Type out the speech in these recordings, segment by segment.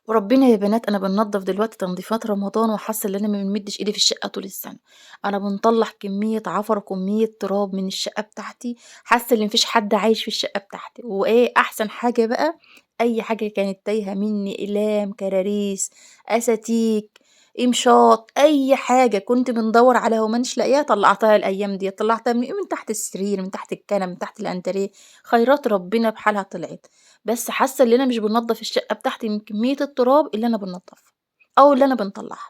وربنا يا بنات أنا بانضّف دلوقتي تنضيفات رمضان وحاسة إن أنا ما بنمدّش إيدي في الشقة طول السنة، أنا بنطلّع كمية عفر وكمية تراب من الشقة بتاعتي، حاسة إن ما فيش حد عايش في الشقة بتاعتي، وإيه أحسن حاجة بقى أي حاجة كانت تايهة مني أقلام، كراريس، أساتيك، إمشاط، أي حاجة كنت بندوّر عليها وما أناش لاقياها طلّعتها الأيام ديّة، طلّعتها من إيه، من تحت السرير، من تحت الكنب، من تحت الأنتريه، خيرات ربنا بحالها طلعت. بس حاسة إن أنا مش بانضّف الشقة بتاعتي من كمية التراب اللي أنا بانضّفها، أو اللي أنا بنطلّعها.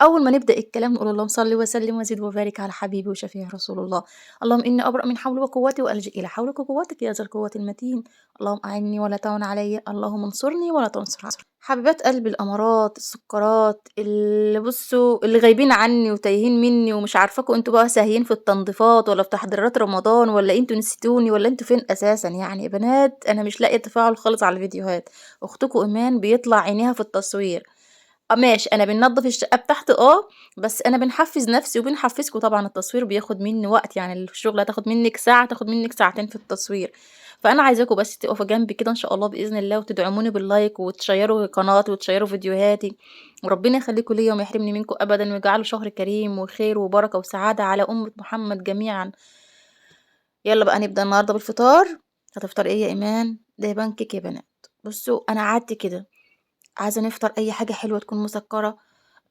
أول ما نبدأ الكلام نقول اللهم صل وسلم وزد وبارك على حبيبي وشفيعي رسول الله، اللهم إني أبرأ من حولي وقوتي وألجأ إلى حولك وقوتك يا ذا القوة المتين، اللهم أعني ولا تعن علي، اللهم انصرني ولا تنصر علي. حبيبات قلبي القمرات، السكرات، اللي بصوا اللي غايبين عني وتايهين مني ومش عارفاكم انتوا بقى ساهيين في التنظيفات ولا في تحضيرات رمضان ولا انتوا نسيتوني ولا انتوا فين اساسا. يعني يا بنات انا مش لاقيه تفاعل خالص على الفيديوهات، اختكم ايمان بيطلع عينيها في التصوير. ماشي أنا بننضّف الشقة بتاعتي بس أنا بنحفّز نَفْسي وبنحفّزكم طبعًا، التصوير بياخُد منّي وقت، يعني الشغلة هتاخُد منِّك ساعة، تاخُد منِّك ساعتين في التصوير، فأنا عايزاكم بس تقفوا جنبي كده إن شاء الله بإذن الله وتدعموني بال like وتشيّروا قناتي وتشيّروا فيديوهاتي، وربنا يخلّيكم ليّا وما يحرمني منكم أبدًا ويجعله شهر كريم وخير وبركة وسعادة على أمة محمد جميعًا. يالّا بقى نبدأ النهارده بالفطار. هتفطري إيه يا إيمان؟ ده بانكيك يا بنات. بُصّوا أنا قعدت كده عايزة نفطر أي حاجة حلوة تكون مسكرة،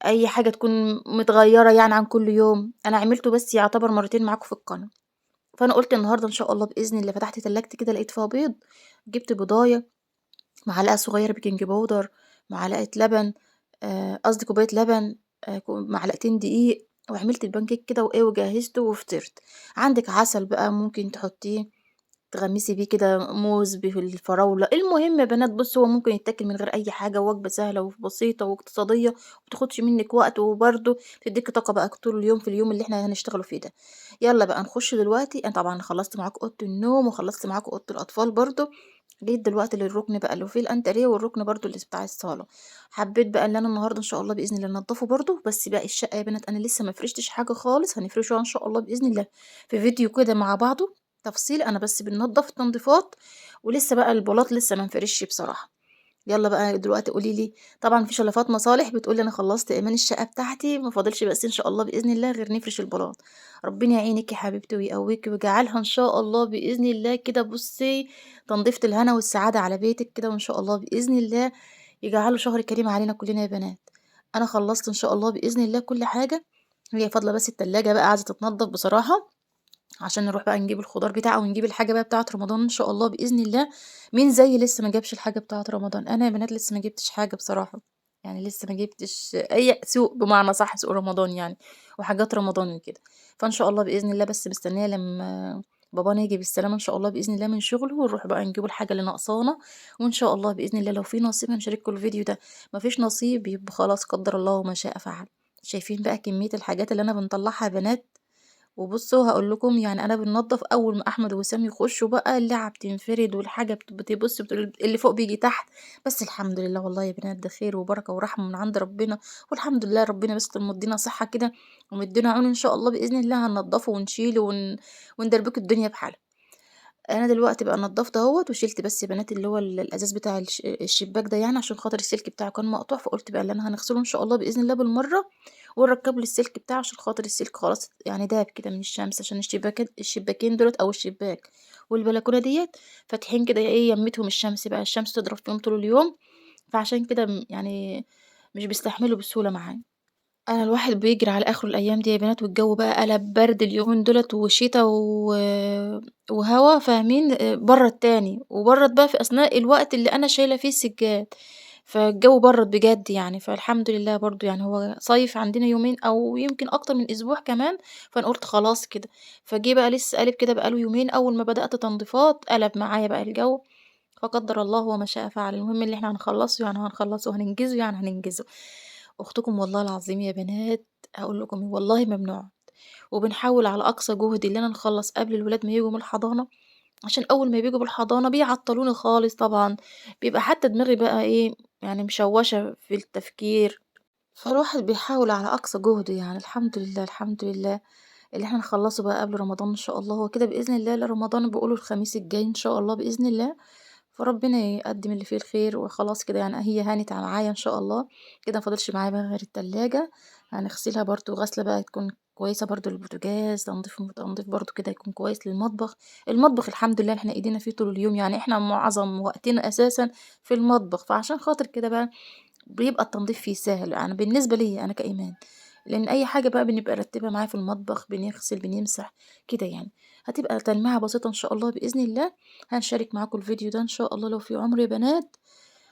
أي حاجة تكون متغيرة يعني عن كل يوم، أنا عملته بس يعتبر مرتين معاكم في القناة، فأنا قُلت النهارده إن شاء الله بإذن الله فتحت تلاجتي كده لقيت فيها بيض، جبت بيضاية، معلقة صغيرة baking powder، معلقة لبن، قصدي كوباية لبن، معلقتين دقيق، وعملت البانكيك كده وإيه وجهزته وفطرت. عندِك عسل بقى ممكن تحطيه تغمسي بيه كده موز بالفراولة، المهم يا بنات بُصّوا هو ممكن يتاكل من غير أي حاجة، وجبة سهلة وبسيطة واقتصادية وما بتاخدش منِّك وقت، وبرضه تدّيكِ طاقة بقى طول اليوم في اليوم اللي إحنا هنشتغله فيه ده. يالّا بقى نخش دلوقتي، أنا طبعًا خلّصت معاكم أوضة النوم وخلّصت معاكم أوضة الأطفال برضه، جيت دلوقتي للركن بقى اللي فيه الأنتريه والركن برضه اللي بتاع الصالة. حبيت بقى إن أنا النهارده إن شاء الله بإذن الله أنضّفه برضه، بس باقي الشقة يا بنات أنا لسه ما فرشتش حاجة خالص، هنفرشوها إن شاء الله بإذن الله في فيديو كده مع بعضه تفصيل، أنا بس بننضّف تنضيفات ولسه بقى البلاط لسه ما انفرشش بصراحة. يالّا بقى دلوقتي قولي لي، طبعًا في شلافات مصالح بتقول لي أنا خلّصت إيمان الشقة بتاعتي ما فاضلش بس إن شاء الله بإذن الله غير نفرش البلاط. ربنا يعينِك يا حبيبتي ويقويكِ ويجعلها إن شاء الله بإذن الله كده بُصّي تنضيفة الهنا والسعادة على بيتِك كده، وإن شاء الله بإذن الله يجعله شهر كريم علينا كلنا يا بنات. أنا خلّصت إن شاء الله بإذن الله كل حاجة، هي فاضلة بس التلاجة بقى عايزة تتنضف بصراحة، عشان نروح بقى نجيب الخضار بتاعه ونجيب الحاجة بقى بتاعة رمضان إن شاء الله بإذن الله. مين زيي لسه ما جابش الحاجة بتاعة رمضان؟ أنا يا بنات لسه ما جبتش حاجة بصراحة، يعني لسه ما جبتش أي سوق بمعنى صح، سوق رمضان يعني وحاجات رمضان وكده. فإن شاء الله بإذن الله بس مستنية لما بابانا ييجي بالسلامة إن شاء الله بإذن الله من شغله، ونروح بقى نجيب الحاجة اللي ناقصانا، وإن شاء الله بإذن الله لو في نصيب هنشارككم الفيديو ده، ما فيش نصيب يبقى خلاص قدر الله وما شاء فعل. شايفين بقى كمية الحاجات اللي أنا بنطلعها يا بنات؟ وبصوا هقول لكم يعني انا بننضف اول ما احمد وسام يخشوا بقى اللعب تنفرد والحاجه بتبص بتقول اللي فوق بيجي تحت، بس الحمد لله والله يا بنات ده خير وبركه ورحمه من عند ربنا، والحمد لله ربنا بس مدينا صحه كده ومدينا عون ان شاء الله باذن الله هننضفه ونشيله وندربكه الدنيا بحالها. انا دلوقتي بقى نضفت اهوت وشلت بس يا بنات اللي هو الازاز بتاع الشباك ده، يعني عشان خاطر السلك بتاعه كان مقطوع، فقلت بقى اللي انا هنغسله ان شاء الله باذن الله بالمره ونركب له السلك بتاعه عشان خاطر السلك خلاص يعني داب كده من الشمس، عشان الشباكين دولت او الشباك والبلكونه ديت فاتحين كده ايه يمتهم الشمس بقى، الشمس تضرب فيهم طول اليوم، فعشان كده يعني مش بيستحملوا بسهوله معايا. انا الواحد بيجري على اخره الايام دي يا بنات، والجو بقى قلب برد اليومين دولت وشتا وهوا فاهمين، برد تاني، وبرد بقى في اثناء الوقت اللي انا شايله فيه السجاد، فالجو برد بجد يعني. فالحمد لله برضو يعني هو صيف عندنا يومين او يمكن اكتر من اسبوع كمان، فانا قلت خلاص كده. فجه بقى لسه قالب كده بقاله يومين، اول ما بدأت تنظيفات قلب معايا بقى الجو، فقدر الله وما شاء فعل. المهم اللي احنا هنخلصه يعني هنخلصه وهننجزه يعني هننجزه. اختكم والله العظيم يا بنات هقول لكم والله ممنوع، وبنحاول على اقصى جهد ان انا نخلص قبل الولاد ما ييجوا من الحضانه، عشان اول ما بييجوا بالحضانه بيعطلوني خالص طبعا، بيبقى حتى دماغي بقى ايه يعني مشوشه في التفكير، فالواحد بيحاول على اقصى جهده يعني. الحمد لله الحمد لله اللي احنا نخلصه بقى قبل رمضان ان شاء الله. هو كده باذن الله لرمضان بيقولوا الخميس الجاي ان شاء الله باذن الله، فربنا يقدم اللي فيه الخير وخلاص كده يعني، هي هانت معايا إن شاء الله كده. ما فاضلش معايا بقى غير التلاجة، هنغسلها برضو غسلة بقى تكون كويسة برضو للبوتاجاز، تنظيف برضو كده يكون كويس للمطبخ. المطبخ الحمد لله احنا ايدينا فيه طول اليوم، يعني احنا معظم وقتنا اساسا في المطبخ، فعشان خاطر كده بقى بيبقى التنظيف فيه سهل يعني بالنسبة لي انا كإيمان، لان اي حاجة بقى بنبقى رتبها معايا في المطبخ، بنغسل بنمسح كده يعني. هتبقى تلميعة بسيطة ان شاء الله بإذن الله. هنشارك معاكم الفيديو ده ان شاء الله لو في عمر يا بنات،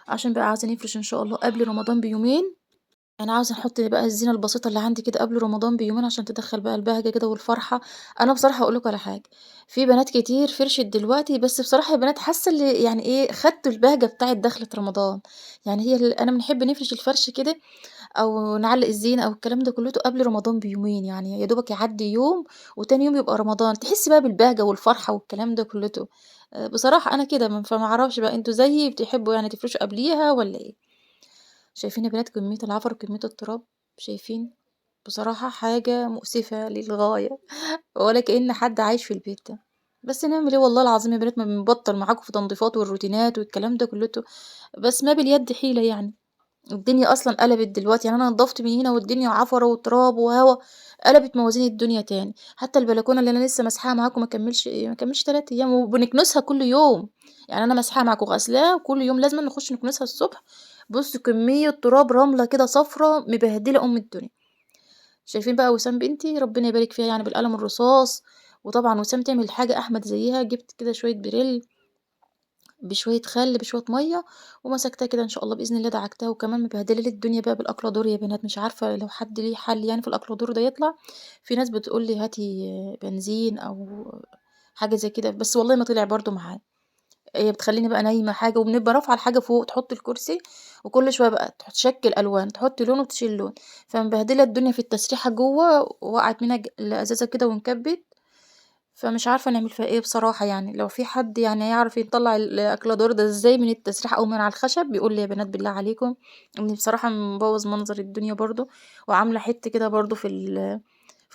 عشان بقى عايزة نفرش ان شاء الله قبل رمضان بيومين. انا عاوزه احط بقى الزينة البسيطة اللي عندي كده قبل رمضان بيومين عشان تدخل بقى البهجة كده والفرحه. انا بصراحة اقول لكم على حاجة، في بنات كتير فرشت دلوقتي، بس بصراحة يا بنات حاسه اللي يعني ايه، خدتوا البهجة بتاعه دخله رمضان. يعني هي انا بنحب نفرش الفرش كده او نعلق الزينة او الكلام ده كلته قبل رمضان بيومين، يعني يا دوبك يعدي يوم وتاني يوم يبقى رمضان، تحس بقى بالبهجه والفرحه والكلام ده كلته. بصراحة انا كده، فما اعرفش بقى انتوا زيي بتحبوا يعني تفرشوا قبليها ولا ايه. شايفين يا بنات كمية العفر وكمية التراب؟ شايفين؟ بصراحة حاجة مؤسفة للغاية، ولا كأن حد عايش في البيت ده. بس نعمل ايه والله العظيم يا بنات، ما بنبطل معاكم في تنظيفات والروتينات والكلام ده كلته، بس ما باليد حيلة يعني. الدنيا اصلا قلبت دلوقتي، يعني انا نضفت من هنا والدنيا عفره وتراب وهوا، قلبت موازين الدنيا تاني. حتى البلكونه اللي انا لسه مسحاها معاكم ما كملش 3 ايام، وبنكنسها كل يوم، يعني انا مسحاها معاكم غسلاها وكل يوم لازم نخش نكنسها الصبح. بصوا كمية تراب رملة كده صفرة مبهدله ام الدنيا. شايفين بقى وسام بنتي ربنا يبارك فيها يعني بالقلم الرصاص، وطبعا وسام تعمل حاجة احمد زيها، جبت كده شوية بريل بشوية خل بشوية مية ومسكتها كده ان شاء الله باذن الله دعكتها، وكمان مبهدله لي الدنيا بقى بالاكلادور يا بنات. مش عارفه لو حد ليه حل يعني في الاكلادور ده يطلع. في ناس بتقول لي هاتي بنزين او حاجة زي كده، بس والله ما طلع برضو معايا. هي بتخليني بقى نايمة حاجة، وبنبقى رافعه الحاجة فوق، تحط الكرسي وكل شوية بقى تشكل الوان، تحط لون وتشيل لون، فمبهدله الدنيا في التسريحه جوه، وقعت منها الازازه كده وانكبت. فمش عارفه نعمل فيها ايه بصراحة يعني. لو في حد يعني يعرف يطلع الاكلادور ده ازاي من التسريح او من على الخشب بيقول لي يا بنات بالله عليكم، اني بصراحة مبوظ منظر الدنيا برضو، وعامله حتة كده برضو في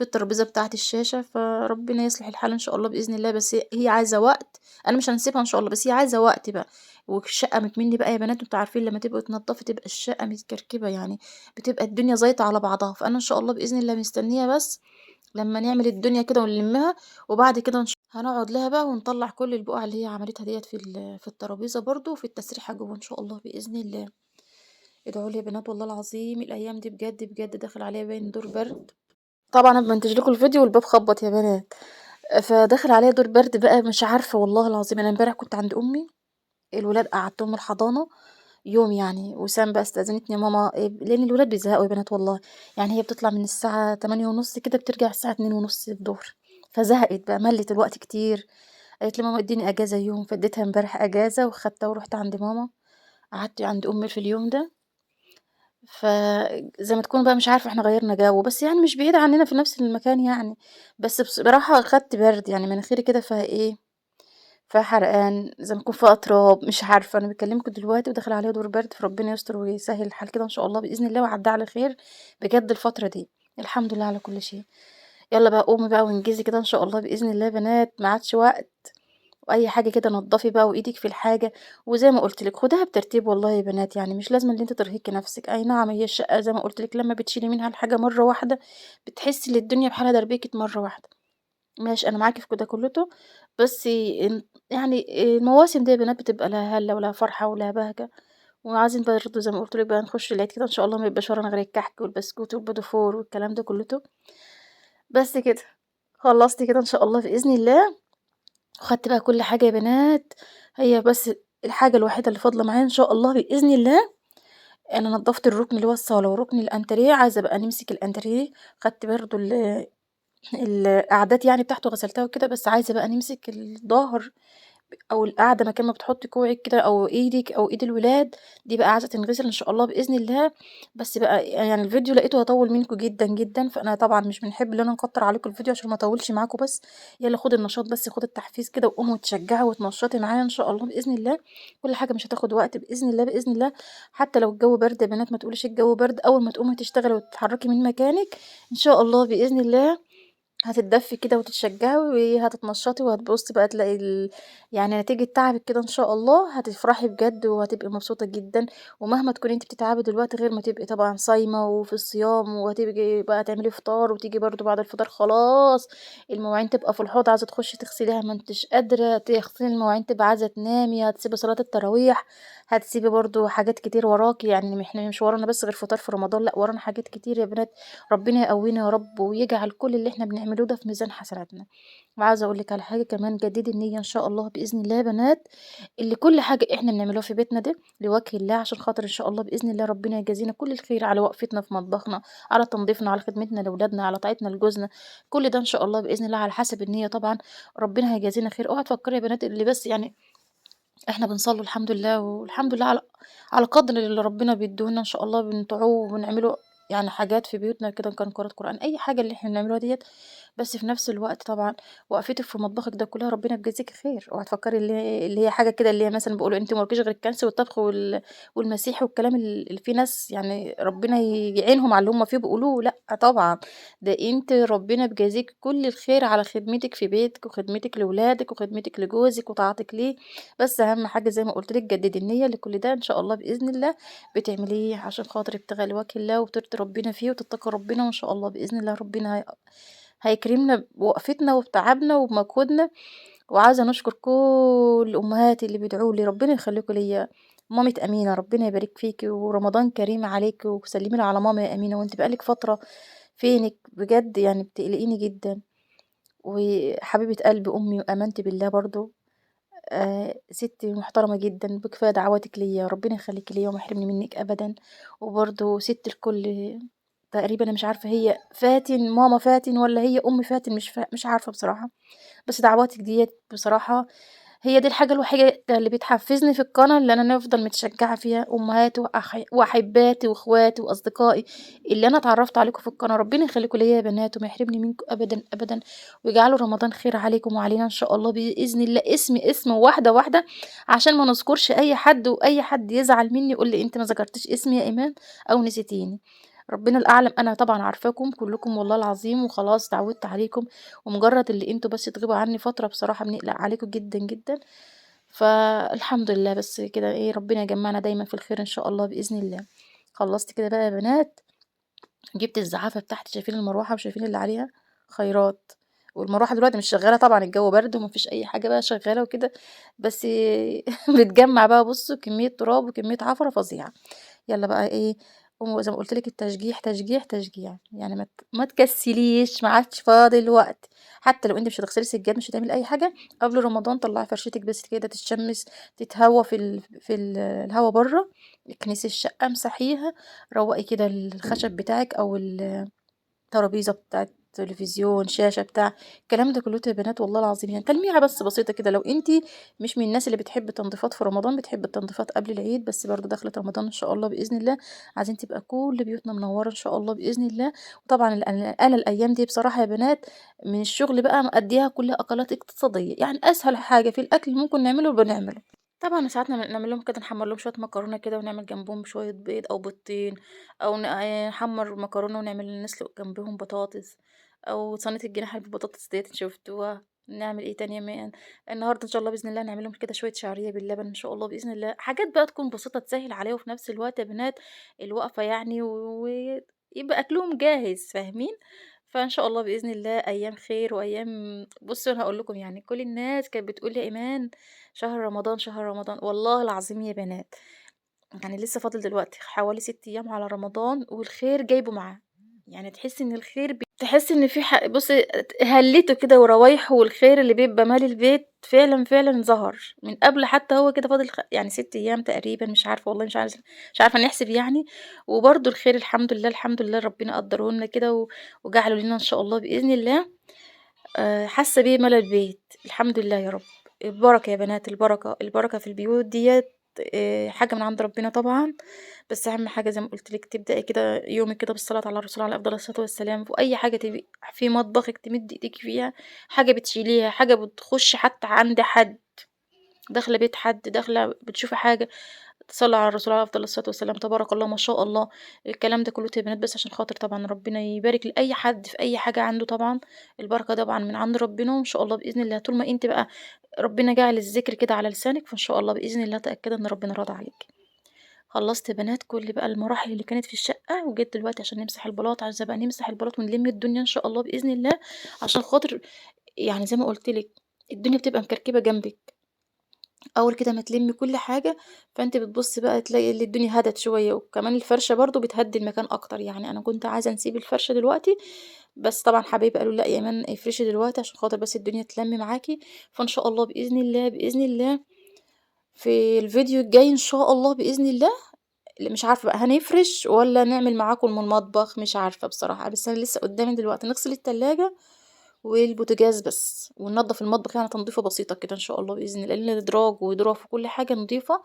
الترابيزة بتاعه الشاشة. فربنا يصلح الحال ان شاء الله باذن الله. بس هي عايزه وقت، انا مش هنسيبها ان شاء الله، بس هي عايزه وقت بقى. والشقه متمني بقى يا بنات، انتوا عارفين لما تبقوا تنضفي تبقى الشقة متكركبه يعني، بتبقى الدنيا زيطه على بعضها. فانا ان شاء الله باذن الله مستنيه بس لما نعمل الدنيا كده ونلمها، وبعد كده هنقعد لها بقى ونطلع كل البقع اللي هي عملتها ديت في الترابيزة برضو وفي التسريحه جوه ان شاء الله باذن الله. ادعوا لي يا بنات والله العظيم الايام دي بجد بجد داخل عليا باين دور برد. طبعا انا بمنتج لكم الفيديو والباب خبط يا بنات، فداخل عليا دور برد بقى مش عارفه والله العظيم. انا امبارح كنت عند امي، الولاد قعدتهم الحضانة يوم يعني، وسام بقى استأذنتني يا ماما لأن الولاد بيزهقوا يا بنات والله. يعني هي بتطلع من الساعة 8:30 كده، بترجع الساعة 2:30 الظهر، فزهقت بقى، ملت الوقت كتير. قالت لي ماما اديني اجازة يوم، فاديتها امبارح اجازة وخدتها ورحت عند ماما، قعدت عند امي في اليوم ده. فزي ما تكون بقى مش عارفة احنا غيرنا جو، بس يعني مش بعيد عننا في نفس المكان يعني، بس بصراحة خدت برد يعني، مناخيري كده فيها ايه، فيها حرقان زي ما يكون فيها تراب مش عارفه. انا بكلمكم دلوقتي وداخل عليا دور برد، فربنا يستر ويسهل الحال كده ان شاء الله باذن الله، ويعدي على خير بجد الفترة دي. الحمد لله على كل شيء. يلا بقى قومي بقى وانجزي كده ان شاء الله باذن الله يا بنات، ما عادش وقت. واي حاجة كده نضفي بقى وايدك في الحاجة، وزي ما قلت لك خدها بترتيب والله يا بنات، يعني مش لازم ان انت ترهقي نفسك. اي نعم هي الشقة زي ما قلت لك لما بتشيلي منها الحاجة مرة واحدة بتحسي ان الدنيا بحالها دربكت مرة واحدة، ماشي انا معاكي في كده كلته، بس يعني المواسم دي يا بنات بتبقى لها هله ولها فرحه ولها بهجة. وعايزين برضه زي ما قلت لك بقى نخش العيد كده ان شاء الله ما يبقاش ورانا غير الكحك والبسكوت والبيتيفور والكلام ده كلته. بس كده خلصت كده ان شاء الله باذن الله، وخدت بقى كل حاجة يا بنات. هي بس الحاجة الوحيدة اللي فاضلة معايا ان شاء الله باذن الله، انا نضفت الركن اللي هو الصاله وركن الانتريه، عايزه بقى نمسك الانتريه. خدت برضه القعدات يعني بتاعته غسلتها وكده، بس عايزه بقى نمسك الظهر او القعدة مكان ما بتحطي كوعك كده او ايدك او ايد الولاد دي بقى عايزه تنغسل ان شاء الله باذن الله. بس بقى يعني الفيديو لقيته هطول منكم جدا جدا، فانا طبعا مش بنحب ان انا نكتر عليكم الفيديو عشان ما اطولش معاكم، بس يلا خد النشاط، بس خد التحفيز كده وقوموا وتشجعوا وتنشطي معايا ان شاء الله باذن الله. كل حاجة مش هتاخد وقت باذن الله باذن الله. حتى لو الجو برد يا بنات ما تقوليش الجو برد، اول ما تقومي تشتغلي وتتحركي من مكانك ان شاء الله باذن الله هتتدفي كده وتتشجعي وهتتنشطي، وهتبصي بقى تلاقي يعني نتيجة تعبك كده إن شاء الله هتفرحي بجد وهتبقي مبسوطة جدا. ومهما تكوني انت بتتعبي دلوقتي غير ما تبقي طبعا صايمة وفي الصيام، وهتبقي بقى تعملي فطار، وتيجي برضو بعد الفطار خلاص المواعين تبقى في الحوض عايزة تخشي تغسليها ما انتش قادرة تغسلي المواعين، تبقى عايزة تنامي، هتسيبي صلاة التراويح، هتسيبي برضو حاجات كتير وراكي. يعني احنا مش ورانا بس غير فطار في رمضان، لا ورانا حاجات كتير يا بنات. ربنا يقوينا يا رب ويجعل كل اللي احنا بنعمله ده في ميزان حسناتنا. وعايزه اقول لك على حاجة كمان، جددي النية ان شاء الله باذن الله يا بنات، اللي كل حاجة احنا بنعملوها في بيتنا ده لوجه الله، عشان خاطر ان شاء الله باذن الله ربنا يجازينا كل الخير على وقفتنا في مطبخنا، على تنظيفنا، على خدمتنا لاولادنا، على طاعتنا لجوزنا، كل ده ان شاء الله باذن الله على حسب النية طبعا ربنا هيجازينا خير. اوعي تفكري يا بنات اللي بس يعني احنا بنصلي الحمد لله، والحمد لله على قدر اللي ربنا بيديهولنا ان شاء الله بنطيعوه وبنعمله يعني حاجات في بيوتنا كده، كان قراءة قرآن، أي حاجة اللي احنا بنعملوها ديت. بس في نفس الوقت طبعا وقفتك في مطبخك ده كلها ربنا بيجازيك خير. اوعي تفكري اللي هي حاجة كده اللي هي مثلا بيقولوا انت ما وراكيش غير الكنس والطبخ والمسيح والكلام اللي في ناس يعني ربنا يعينهم على اللي هم فيه بيقولوه، لا طبعا ده انت ربنا بيجازيك كل الخير على خدمتك في بيتك وخدمتك لولادك وخدمتك لجوزك وطاعتك ليه. بس اهم حاجة زي ما قلت لك جددي النية لكل ده ان شاء الله باذن الله بتعمليه عشان خاطر ابتغاء لوجه الله وترضي ربنا فيه وتتقي ربنا، وان شاء الله باذن الله ربنا هيكرمنا بوقفتنا وبتعبنا وبمجهودنا. وعايزه نشكر كل الامهات اللي بيدعوا لي، ربنا يخليكم ليا. مامة امينه ربنا يبارك فيكي ورمضان كريم عليكي، وسلمي لي على ماما يا امينه، وانت بقالك فترة فينك بجد يعني بتقلقيني جدا. وحبيبه قلب امي وامانتي بالله برضو ستي محترمه جدا، بكفايه دعواتك ليا، ربنا يخليكي ليا وما يحرمني منك ابدا. وبرضو ست الكل تقريبا انا مش عارفه هي فاتن ماما فاتن ولا هي ام فاتن، مش عارفه بصراحة، بس دعواتك ديت بصراحة هي دي الحاجة الوحيدة اللي بتحفزني في القناة اللي انا نفضل متشجعه فيها. امهاتي واحباتي واخواتي واصدقائي اللي انا اتعرفت عليكم في القناة، ربنا يخليكم ليا يا بنات وما يحرمني منكم ابدا ابدا، ويجعلوا رمضان خير عليكم وعلينا ان شاء الله باذن الله. اسم اسم واحدة واحدة عشان ما نذكرش اي حد واي حد يزعل مني يقول لي انت ما ذكرتيش اسمي يا ايمان او نسيتيني. ربنا الاعلم، انا طبعا عارفاكم كلكم والله العظيم، وخلاص اتعودت عليكم، ومجرد اللي انتوا بس تغيبوا عني فترة بصراحة بنقلق عليكم جدا جدا. فالحمد لله بس كده ايه، ربنا يجمعنا دايما في الخير ان شاء الله باذن الله. خلصت كده بقى يا بنات، جبت الزعافه بتاعتي، شايفين المروحة وشايفين اللي عليها خيرات، والمروحه دلوقتي مش شغالة طبعا، الجو برد ومفيش اي حاجة بقى شغالة وكده، بس بتجمع بقى. بصوا كمية تراب وكمية عفره فظيعة. يلا بقى ايه، وزي ما قلت لك التشجيع تشجيع تشجيع، يعني ما تكسليش، ما عادش فاضل وقت. حتى لو انت مش هتغسلي سجاد مش هتعملي اي حاجة قبل رمضان، طلعي فرشتك بس كده تتشمس تتهوى في الهوا بره، اكنسي الشقة، امسحيها، روقي كده الخشب بتاعك او الترابيزة بتاعت تلفزيون، شاشة، بتاع الكلام ده كله يا بنات والله العظيم. يعني تلميعه بس بسيطة كده، لو انتي مش من الناس اللي بتحب تنظيفات في رمضان، بتحب التنظيفات قبل العيد، بس برضو دخلت رمضان ان شاء الله باذن الله عايزين تبقى كل بيوتنا منورة ان شاء الله باذن الله. وطبعا انا الايام دي بصراحة يا بنات من الشغل بقى مقضيها كلها اكلات اقتصادية، يعني اسهل حاجة في الاكل ممكن نعمله بنعمله. طبعا ساعات نعمل لهم كده، نحمر لهم شوية مكرونه كده ونعمل جنبهم شوية بيض او بيضتين، او نحمر مكرونه ونعمل نسلق جنبهم بطاطس، او صينية الجناح بالبطاطس ديت شفتوها. نعمل ايه تاني يا النهارده ان شاء الله باذن الله نعمل لهم كده شوية شعرية باللبن ان شاء الله باذن الله، حاجات بقى تكون بسيطة تسهل عليها، وفي نفس الوقت يا بنات الوقفة يعني ويبقى اكلهم جاهز، فاهمين؟ فان شاء الله باذن الله ايام خير وايام. بصوا انا هقول لكم، يعني كل الناس كانت بتقول لي ايمان شهر رمضان شهر رمضان، والله العظيم يا بنات يعني لسه فاضل دلوقتي حوالي 6 ايام على رمضان، والخير جايبه معاه. يعني تحسي ان الخير تحسي ان في بصي هلته كده وروايحه، والخير اللي بيبقى مالي البيت فعلا فعلا ظهر من قبل حتى هو كده فاضل يعني 6 ايام تقريبا، مش عارفه والله، مش عارفه نحسب يعني. وبرده الخير الحمد لله الحمد لله ربنا قدره لنا كده وجعله لنا ان شاء الله باذن الله. حاسه بيه ملا البيت الحمد لله يا رب. البركة يا بنات، البركة البركة في البيوت ديت حاجة من عند ربنا طبعا. بس اهم حاجة زي ما قلت لك تبداي كده يومك كده بالصلاة على الرسول عليه افضل الصلاة والسلام، واي حاجة تبقي في مطبخك تمدي ايديك فيها، حاجة بتشيليها، حاجة بتخش حتى عند حد، داخله بيت حد، داخله بتشوفي حاجة، تصلّوا على الرسول عليه أفضل الصلاة والسلام، تبارك الله ما شاء الله. الكلام ده كله يا بنات بس عشان خاطر طبعًا ربنا يبارك لأي حد في أي حاجة عنده طبعًا، البركة طبعًا من عند ربنا، وإن شاء الله بإذن الله طول ما أنتِ بقى ربنا جعل الذكر كده على لسانِك، فإن شاء الله بإذن الله تأكدي إن ربنا راضي عليكِ. خلصت يا بنات كل بقى المراحل اللي كانت في الشقة، وجيت دلوقتي عشان نمسح البلاط، عايزة بقى نمسح البلاط ونلم الدنيا إن شاء الله بإذن الله، عشان خاطر يعني زي ما قُلت لِك الدنيا بتبقى مكركبة جنبِك. أول كده ما تلمي كل حاجة، فأنتِ بتبُصّي بقى تلاقي اللي الدنيا هدت شوية، وكمان الفرشة برضه بتهدّي المكان أكتر، يعني أنا كنت عايزة نسيب الفرشة دلوقتي، بس طبعًا حبايبي قالوا لي: "لأ يا إيمان افرشي دلوقتي عشان خاطر بس الدنيا تلَم معاكِ." فإن شاء الله بإذن الله، بإذن الله في الفيديو الجاي إن شاء الله بإذن الله، مش عارفة بقى هنفرش والّا نعمل معاكم من المطبخ، مش عارفة بصراحة، بس أنا لسه قدامي دلوقتي نغسل التلاجة والبوتاجاز بس، وننضف المطبخ يعني تنضيفة بسيطة كده إن شاء الله بإذن الله، لأن الإدراج ودراف وكل حاجة نضيفة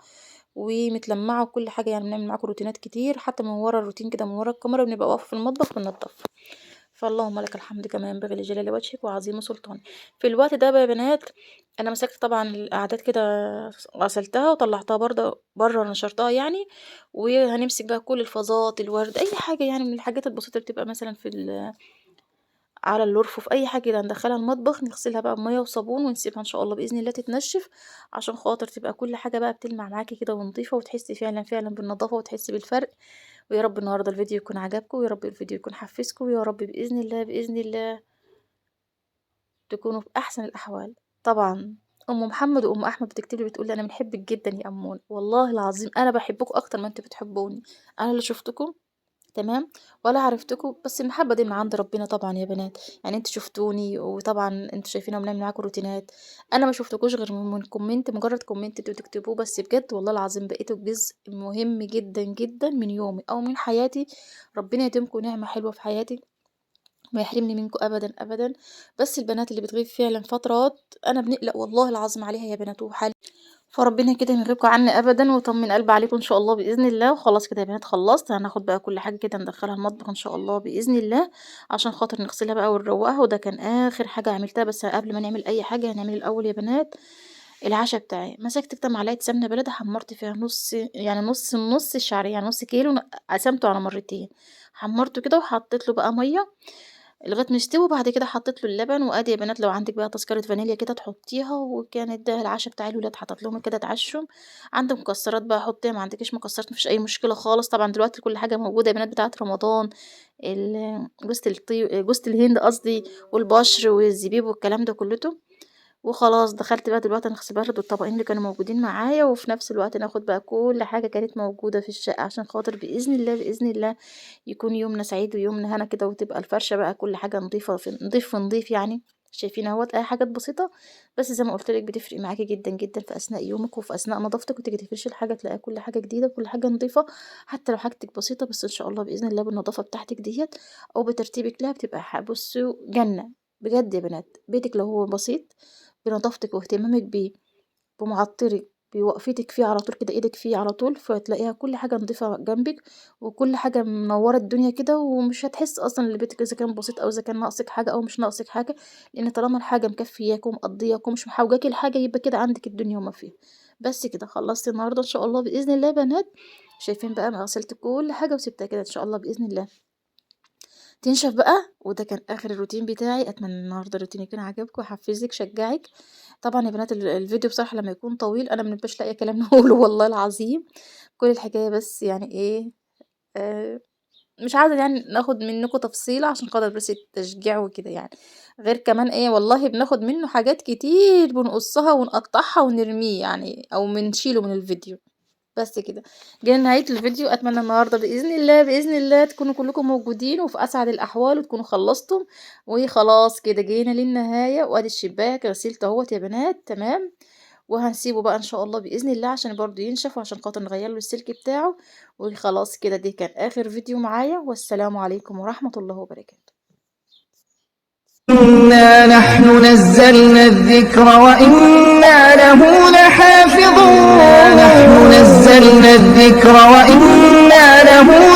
ومتلمعة وكل حاجة، يعني بنعمل معاكم روتينات كتير حتى من ورا الروتين كده، من ورا الكاميرا بنبقى واقفة في المطبخ بننضف. فاللهم لك الحمد كما ينبغي لجلال وجهك وعظيم سلطانك. في الوقت ده بقى يا بنات أنا مسكت طبعًا الأعداد كده غسلتها وطلعتها برضه برّه نشرتها يعني، وهنمسك بقى كل الفازات، الورد، أي حاجة يعني من الحاجات البسيطة اللي بتبقى مثلًا في على الأرفف، أي حاجة كده هندخلها المطبخ نغسلها بقى بمَيّة وصابون ونسيبها إن شاء الله بإذن الله تتنشف، عشان خاطر تبقى كل حاجة بقى بتلمع معاكِ كده ونضيفة، وتحسي فعلًا فعلًا بالنضافة وتحسي بالفرق. ويا رب النهارده الفيديو يكون عجبكم، ويا رب الفيديو يكون حفزكم، ويا رب بإذن الله بإذن الله تكونوا في أحسن الأحوال. طبعًا أم محمد وأم أحمد بتكتب لي بتقول لي: "أنا بنحبِك جدًا يا أمون." والله العظيم أنا باحبكم أكتر ما أنتم بتحبوني، أنا لا شُفتكم تمام، ولا عرفتكم، بس المحبة دي من عند ربنا طبعًا يا بنات، يعني أنتم شُفتوني وطبعًا أنتم شايفين أهو بنعمل معاكم روتينات، أنا ما شُفتكوش غير من comment، مجرد comment أنتم بتكتبوه بس، بجد والله العظيم بقيتوا جزء مهم جدًا، جدًا من يومي أو من حياتي، ربنا يديمكم نعمة حلوة في حياتي، ما يحرمني منكم أبدًا، أبدًا. بس البنات اللي بتغيب فعلًا فترات أنا بنقلق والله العظيم عليها يا بنات وحال، فربنا كده ما يغيبكم عني أبدًا ويطمن قلبي عليكم إن شاء الله بإذن الله. وخلاص كده يا بنات خلصت، هناخد بقى كل حاجة كده ندخلها المطبخ إن شاء الله بإذن الله، عشان خاطر نغسلها بقى ونروقها. وده كان آخر حاجة عملتها، بس قبل ما نعمل أي حاجة هنعمل الأول يا بنات العشا بتاعي. مسكت كده معلقة سمنة بلدي حمرت فيها نص، يعني نص النص الشعرية، يعني نص كيلو قسمته على مرتين، حمرته كده وحطيت له بقى مية لغاية ما يستوي، وبعد كده حطيت له اللبن. وادي يا بنات لو عندك بقى تذكرة فانيليا كده تحطيها. وكانت ده العشا بتاع الولاد، حطيت لهم كده اتعشوا. عندك مكسرات بقى حطيها، ما عندكيش مكسرات مفيش اي مشكلة خالص. طبعا دلوقتي كل حاجة موجودة يا بنات بتاعه رمضان، جوزة الطيب، جوزة الهند قصدي، والبشر والزبيب والكلام ده كلته. وخلاص دخلت بقى دلوقتي هنغسل برضه الطبقين اللي كانوا موجودين معايا، وفي نفس الوقت ناخد بقى كل حاجة كانت موجودة في الشقة، عشان خاطر بإذن الله بإذن الله يكون يومنا سعيد ويومنا هنا كده، وتبقى الفرشة بقى كل حاجة نظيفة في نضيف في نضيف. يعني شايفين اهوت اي حاجات بسيطة، بس زي ما قلت لك بتفرق معاكي جدا جدا في اثناء يومك وفي اثناء نظافتك، وتيجي تفرشي الحاجة تلاقي كل حاجة جديدة وكل حاجة نظيفة، حتى لو حاجتك بسيطة، بس ان شاء الله بإذن الله بالنظافة بتاعتك ديت او بترتيبك لها بتبقى بصوا جنة بجد يا بنات. بيتك لو هو بسيط بنظافتك واهتمامك بيه بمعطرك بوقفتك فيه على طول كده، ايدك فيه على طول، فتلاقيها كل حاجة نظيفة جنبك وكل حاجة منورة الدنيا كده، ومش هتحس اصلا ان بيتك اذا كان بسيط او اذا كان ناقصك حاجة او مش ناقصك حاجة، لان طالما الحاجة مكفياك ومقضياك ومش محوجاكي الحاجة يبقى كده عندك الدنيا وما فيها. بس كده خلصت النهارده ان شاء الله باذن الله يا بنات. شايفين بقى انا غسلت كل حاجة وسبتها كده ان شاء الله باذن الله تنشف بقى. وده كان اخر الروتين بتاعي. اتمنى النهارده الروتين يكون عجبكم وحفزك شجعك. طبعا يا بنات الفيديو بصراحة لما يكون طويل انا ما بنبقاش لاقيه كلام نقوله والله العظيم، كل الحكاية بس يعني ايه، مش عايزه يعني ناخد منكم تفصيله عشان خاطر بس التشجيع وكده يعني، غير كمان ايه والله بناخد منه حاجات كتير بنقصها ونقطعها ونرميه يعني او بنشيله من الفيديو. بس كده جينا نهاية الفيديو. اتمنى النهارده باذن الله باذن الله تكونوا كلكم موجودين وفي اسعد الاحوال وتكونوا خلصتم. وخلاص كده جينا للنهاية. وادي الشباك غسلته اهوت يا بنات تمام، وهنسيبه بقى ان شاء الله باذن الله عشان برضو ينشف وعشان خاطر نغير له السلك بتاعه. وخلاص كده دي كان اخر فيديو معايا، والسلام عليكم ورحمة الله وبركاته. إنا نحن نزلنا الذكر وإنا له لحافظون. نحن نزلنا الذكر وإنا له